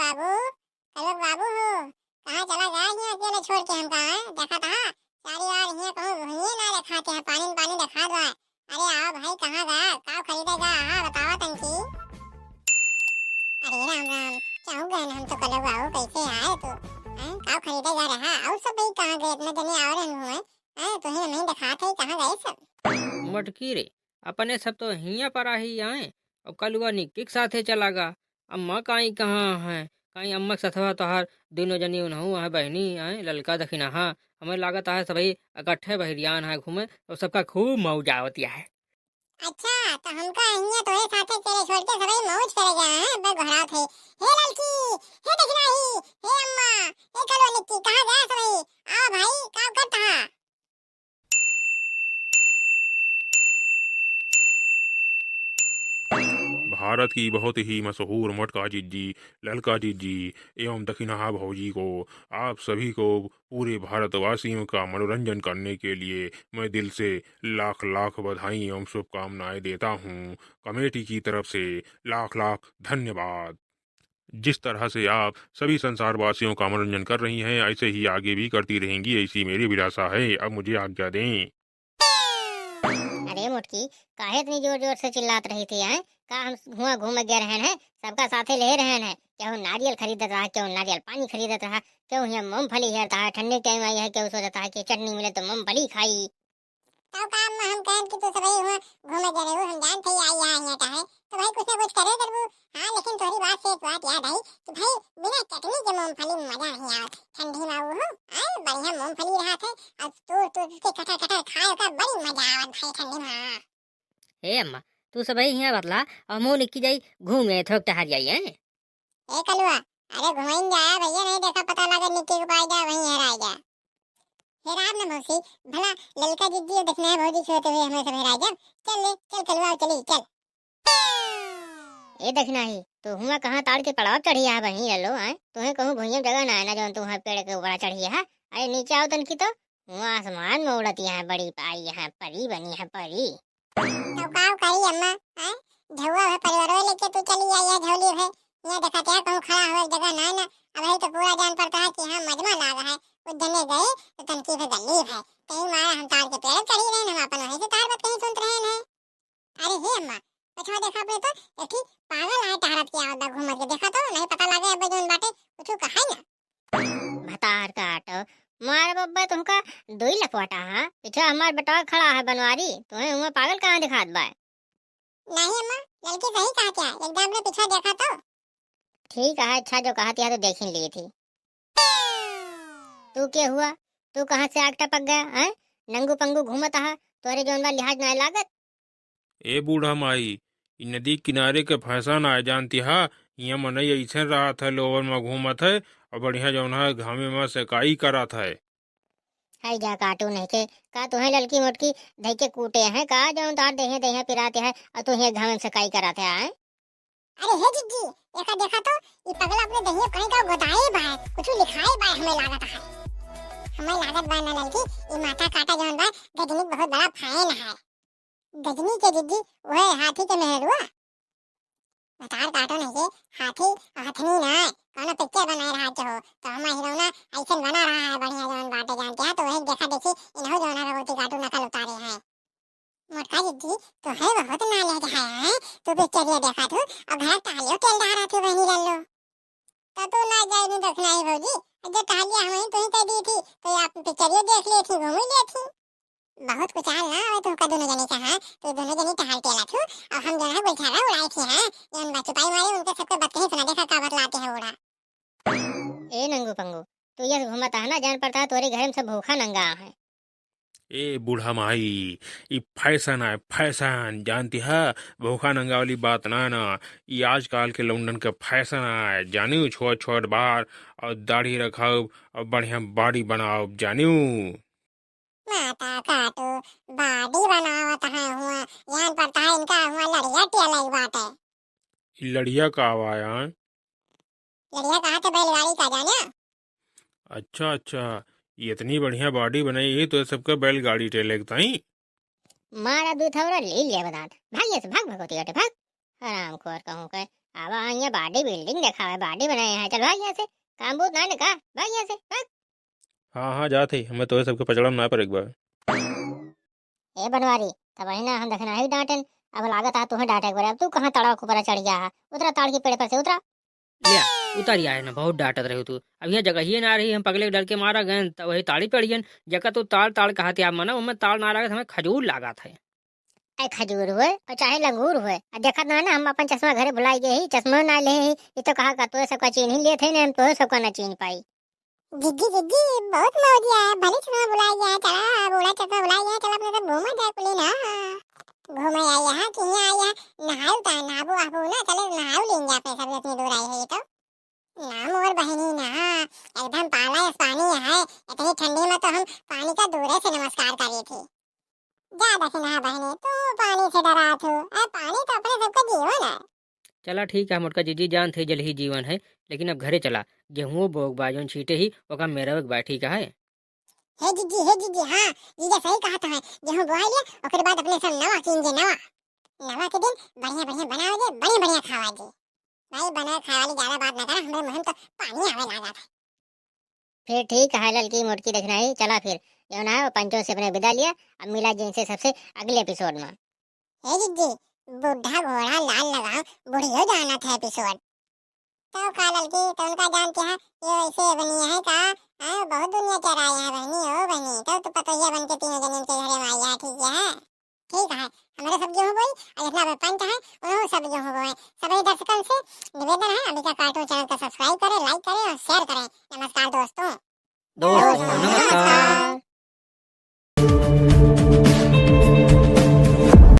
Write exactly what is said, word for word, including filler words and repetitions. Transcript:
बाबू, कलुआ बाबू हो, कहाँ चला गया हियाँ अकेले छोड़ के हमका, हैं? देखा था, चारी ओर हियाँ कहूँ भुइये ना देखाते हैं, पानी न पानी देखात बा। अरे आओ भाई, कहाँ गया? का खरीदे गया? हाँ, बतावा तनकी। अरे राम राम, क्यों गए हम तो कलुआ बाबू, कैसे आए तू? हैं? का खरीदे गया रहा? और सब भाई कहाँ गए? इतना जने आओ रहे हुए, हैं? तुहे नहीं देखात है, कहाँ गए सब? मटकी रे, अपने सब तो हियाँ पर आही आए, और कलुआ निक्की के साथे चला गा। अम्मा काई कहाँ है? काई अम्मा के सथवा तोहार दुनो जनी उनहु है, बहिनी है, ललका दखिनहा। हमें लागत है सबही इकट्ठे बहिरियान है घूमे, और सबका खूब मौज आवत है। अच्छा, तो हमका हियाँ तोहे साथे अकेले छोड़ के सबही मौज करे गया है, बे घोड़ात है। हे ललकी, हे दखिनही, हे अम्मा, हे कलुआ निक्की, कहाँ गया सबही? आओ भाई, का करता है? भारत की बहुत ही मशहूर मोटका जिज्जी, ललका जिज्जी एवं दखिनहा भौजी को, आप सभी को, पूरे भारतवासियों का मनोरंजन करने के लिए मैं दिल से लाख लाख बधाई एवं शुभकामनाएं देता हूँ। कमेटी की तरफ से लाख लाख धन्यवाद। जिस तरह से आप सभी संसारवासियों का मनोरंजन कर रही हैं, ऐसे ही आगे भी करती रहेंगी, ऐसी मेरी अभिलाषा है। अब मुझे आज्ञा दें। अरे मोटकी, काहे इतनी जोर जोर से चिल्लात रही थी, हैं? का हम हुआं घूमे गए रहन हैं, सबका साथे ले रहन हैं, केहू नारियल खरीदत रहा, केहू नारियल पानी खरीदत रहा, केहू हियाँ मूंगफली हेरत रहा, ठंडी टाइम आई है, केहू सोचत रहा कि चटनी मिले तो मूंगफली खाई। तब का अम्मा, हम कहन कि तू सबही हुआं घूमे गए रहे हो, हम जानत ही आई यहाँ, यहाँ का है, तो भाई कुछ ना कुछ करे करबू। हाँ, लेकिन तोहरी बात से एक बात याद आई कि भाई बिना चटनी के मूंगफली में मजा नहीं आवत। ठंडी में वो हो, आए बढ़िया मूंगफली रहत है, और तोड़ तोड़ के कटर कटर खाए का बड़ी मजा आवत भाई ठंडी में। हे अम्मा, तू सबही हियाँ बतला, और हमहू निक्की जाई घूम आए, थोक टहर जाई, हैं? ए कलुआ, अरे घुमाइन जाया भैया, नहीं देखा पता लगा निक्की के पाई जा, वहीं हेराई जा। हेराब न मौसी, भला ललका जिज्जी और दखिनहा भौजी के होते हुए हमें सब हेराई जा। चल ले, चल कलुआ, चली, चल। ए दखिनही, तू हुआं कहाँ ताड़ के पड़वा चढ़ी है बहिनी लल्लो, हैं? तुहे कहूँ भुइयां जगह ना है ना, जौन तू हुआं पेड़ के ऊपर चढ़ी है। अरे नीचे आओ तनकी तो, हुआं आसमान में उड़त है, बड़ी आई है परी बनी है परी। तो का करी अम्मा, हैं? झउआ है परिवारो लेके तू चली आई है झोली है। यहाँ देखा क्या कहूँ खड़ा हुए जगह ना है ना। अब यही तो पूरा जान पड़ता है कि हाँ मजमा लाग है। उस जने गए तो तनकी से गली है। कहीं मारा हम ताड़ के पेड़ चढ़ी रहे, हम अपन वहीं से ताड़ बात कहीं सुनत रहे हैं। अरे हे अम्मा, पछवा देखा बे तो, एक ठी पागल आए टहरत के आवत बा घूमत के, देखा तो, नहीं पता लागे अबे जौन बाटे, कुछु कहाई ना। भतार काटो, मार बब्बे तुमका दुई लपवाटा, हाँ? पीछे हमार बेटवा खड़ा है बनवारी, तुम्हें हुआं पागल कहाँ दिखात बा? नहीं अम्मा, लड़की सही कहा क्या, एक दाम ने पीछे देखा तो। ठीक है, अच्छा जो कहत है तो देखिन ली थी। तू के हुआ? तू कहाँ से आग टपक गया, हैं? नंगू पंगू घूमत हा, तोरे जौन बा लिहाज नाय लागत। ए बूढ़ा माई, ई नदी किनारे के फैशन आय जानती हा, इहाँ मनई अइसन रहत है, लोवर में घूमत है और बढ़िया जौन है घामे में सेकाई करत है। हाय जा काटू नहीं के, का तुहे ललकी मोटकी धई के कूटे हैं का, जौन तार देहे देहे पिराते हैं और तू हियाँ घामे में सेकाई करत है, हैं? अरे हे जिज्जी, एका देखा तो, ई पगला अपने दहिया कहीं का गोदाए बा, कुछ लिखाए बा, हमें लागत है। हमें लागत बा ना ललकी, ई माथा काटा जौन बा, गजनी के बहुत बड़ा फैन है। गजनी के जिज्जी, वह हाथी के मेहरुआ। भतार काटो नहीं के, हाथी, हथनी ना, कौनो पिक्चर बनाए रहा जो हो, तो हमार हीरोना ऐसन बना रहा है, बढ़िया जौन बाटे जानते हैं, तो वही देखा देखी, इन्हों जौन है, भगवती काटू नकल उतारे हैं। मोटका जिज्जी, तोहे बहुत knowledge है, हैं? तू पिक्चरिया देखा थू और घर टहलियो टेल डहा रहा थू बहनी लल्लो। तो तू ना जाए नहीं देखना है भौजी, जो टहलिया हम ही तुही कह दी थी, तो आप पिक्चरियो देख ले थी, घूम ले थी। बहुत कुछ हाल ना आवे तुमका दोनों जने का, हाँ? तू दोनों जने टहल टेला थू और हम जौन है गुलछाला उड़ाए थी, हाँ? जौन बा चुपाई मारे उनके सबके बात कहीं सुना देखा का बतलाते हैं उड़ा। ए नंगू पंगू, तू यस घूमत है ना, जान पड़ता है तोरे घर में सब भूखा नंगा है। ए बूढ़ा माई, ई फैशन आय, फैशन, जानती है? भूखा नंगा वाली बात ना, ना, ई आजकल के लौंडन के फैशन आय, जानियो? छोट छोट बार और दाढ़ी रखाओ और बढ़िया बॉडी बनाओ, जानियो? माता काटू, बॉडी बनावत है हुआ, जान पड़ता है इनका हुआ लड़िया टेलाई बाटे। ई लड़िया का आवा यार? लड़िया कहा थे बैलगाड़ी का जाने? अच्छा, अच्छा, ये इतनी बढ़िया बॉडी बनाई है तो सबके बैलगाड़ी टेले के ताई। मारा दू थौरा ले लिया बदान। भाग यहाँ से, भाग भगवती काटे, भाग। हरामखोर कहूँ के, आवा, हाँ, यहाँ body building देखावे, body बनाए हैं। चल भाग यहाँ से, काम बहुत ना निका, भाग यहाँ से, भाग। हाँ, हाँ, जात ही, हमें तोहे सबके पचड़ा में ना पड़े एक बार। ए बनवारी, तब वही ना हम देखना ही डांटेन, अब लागत है तुहे डांटे एक बार। अब तू कहाँ ताड़वा के ऊपर चढ़ गया है? उतरा ताड़ के पेड़ पर से, उतरा। लिया, उतर आए ना, बहुत डांटत रहे तू। अब यहाँ जगह ही ना रही, हम पगले डर के मारा गए, तब वही ताड़ी पड़ियन, जका तू ताड़ ताड़ कहत आप मना, उनमें ताड़ ना लागत, हमें खजूर लागत है। ऐ खजूर हुए और चाहे लंगूर हुए, आ देखत ना ना, हम अपन चश्मा घरे भुलाई गए ही, चश्मा ना ले ही, ये तो कहा का तोहे सबका चीन ही लेत है ना, हम तोहे सबका ना चीन पाई। जिज्जी, जिज्जी, बहुत मौजिया है, भले चश्मा भुलाई गया है, चला, बूढ़ा चश्मा भुलाई गया है, चला अपने सब घूमा जाए कुली ना। घूमा आई यहाँ कि यहाँ आई यहाँ, नहाए उतार, नहाबू आबू ना, चले नहाए लेंगे अपने सब, इतनी दूर आई है ये तो। ना मोर बहिनी ना, एकदम पाला यस पानी है, इतनी ठंडी में तो हम पानी का दूरे से नमस्कार करी थी। जा दखिनहा बहिनी, तू पानी से डरात हो, अरे पानी तो अपने सबका जीवन है। चला ठीक है मोटका जिज्जी, जान थे जल ही जीवन है, लेकिन अब घरे चला, गेहूं बोक बा, जौन छीटे ही ओका मेरवे के बा, ठीक है? हे जिज्जी, हे जिज्जी, हाँ, जीजा सही कहत है, गेहूं बोआई ले, ओकरे बाद अपने सब नवा कीन जे, नवा। नवा के दिन बढ़िया बढ़िया बनावे जे, बढ़िया बढ़िया खावा जे। भाई, बनाए खाए वाली ज्यादा बात ना करा, हमरे मुंह में तो पानी आवे लागत है। फिर ठीक है, ललकी मोटकी देखना ही, चला फिर, यो ना हो, पंचों से अपने विदा लिया, अब मिला जिनसे सबसे अगले episode में। हे जिज्जी, बूढ़ा घोड़ा लाल लगाम, बुढ़ियो जानत है episode। तो का ललकी, तो उनका जानते हैं, ये ऐसे बनी है का? हाँ, बहुत दुनिया चराई है बहनी, ओ बहनी, तो तू पतोहिया बन के तीनों जने के घरे में आई है, ठीक है? ठीक है, हमारे सब गेहूं बोई, और जितना भी पंच है, उन्होंने सब गेहूं बोए। सभी दर्शकन से निवेदन है, अभी का cartoon channel का subscribe करें, like करें और share करें। नमस्कार दोस्तों। दोस्तों, नमस्कार।